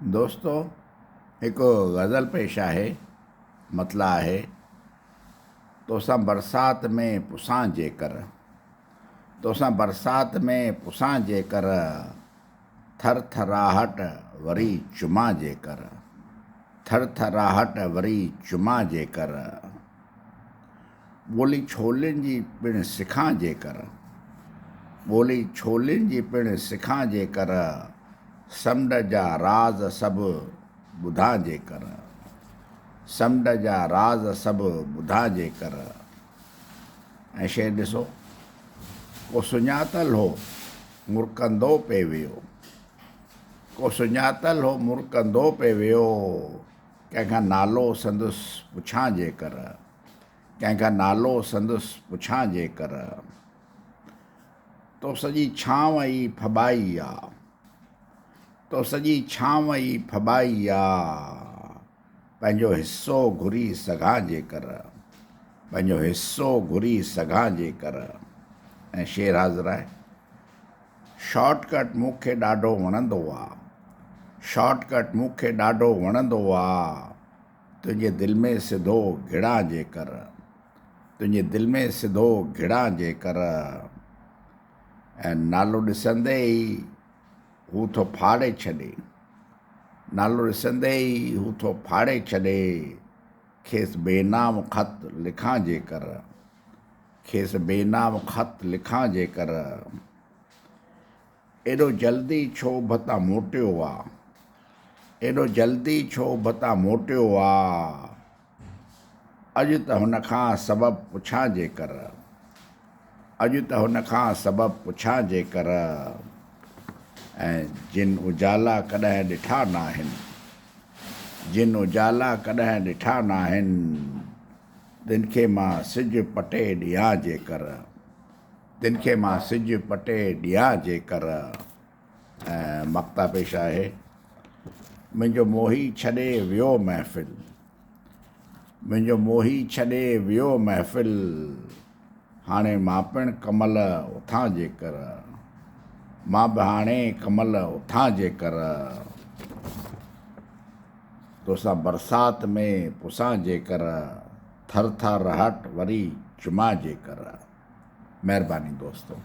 دوستو هڪ غزل پيش آهي، مطلع آهي، توسان برسات ۾ پسان جيڪر، توسان برسات ۾ پسان جيڪر، ٿر ٿراهٽ وري چمان جيڪر، ٿر ٿراهٽ وري چمان جيڪر. ٻولي ڇولين جي پڻ سکان جيڪر، ٻولي ڇولين جي پڻ سکان جيڪر، سمنڊ جا راز سڀ ٻڌان جيڪر، سمنڊ جا راز سڀ ٻڌان جيڪر. ۽ شعر ڏسو، ڪو سڃاتل هو مرڪندو پئي ويو، ڪو سڃاتل هو مرڪندو پئي ويو، ڪنهن کان نالو سندس پڇان جيڪر، ڪنهن کان نالو سندس پڇان جيڪر. تو سڄي ڇانو ئي ڦٻائي آ، تو سڄي ڇانو ئي ڦٻائي آ، پنهنجو حصو گهري سگهان جيڪر، پنهنجو حصو گهري سگهان جيڪر. ۽ شعر حاضر آهي. شارٽ ڪٽ مون کي ڏاڍو وڻندو آ، شارٽ ڪٽ مون کي ڏاڍو وڻندو آ، تنهنجي دل ۾ سڌو گهڙان جيڪر، تنهنجي دل ۾ سڌو گهڙان جيڪر. ۽ نالو ڏسندي ئي هو ٿو ڦاڙي ڇڏي، نالو ڏسندي ئي هو ٿو ڦاڙي ڇڏي، کيس بي نام خط لکان جيڪر، کيس بي نام خط لکان جيڪر. ايڏو جلدي ڇو ڀتان موٽيو آ، ايڏو جلدي ڇو ڀتان موٽيو آ، اڄ ته هن کان سبب پڇان جيڪر، اڄ ته هن کان سبب پڇان جيڪر. ۽ جن اجالا ڪڏهن ڏٺا ناهن، جن اجالا ڪڏهن ڏٺا ناهن، تن کي مان سج پٽي ڏيان جيڪر، تن کي مان سج پٽي ڏيان جيڪر. ۽ مقطع پيش آهي، منهنجو موهي ڇڏي ويو محفل، منهنجو موهي ڇڏي ويو محفل، هاڻي مان پڻ ڪمل اٿان جيڪر، مان به هاڻي ڪمل اٿان جيڪر. توسان برسات ۾ پسان جيڪر، ٿر ٿا رهاٽ وري چمان جيڪر. مهرباني دوستو.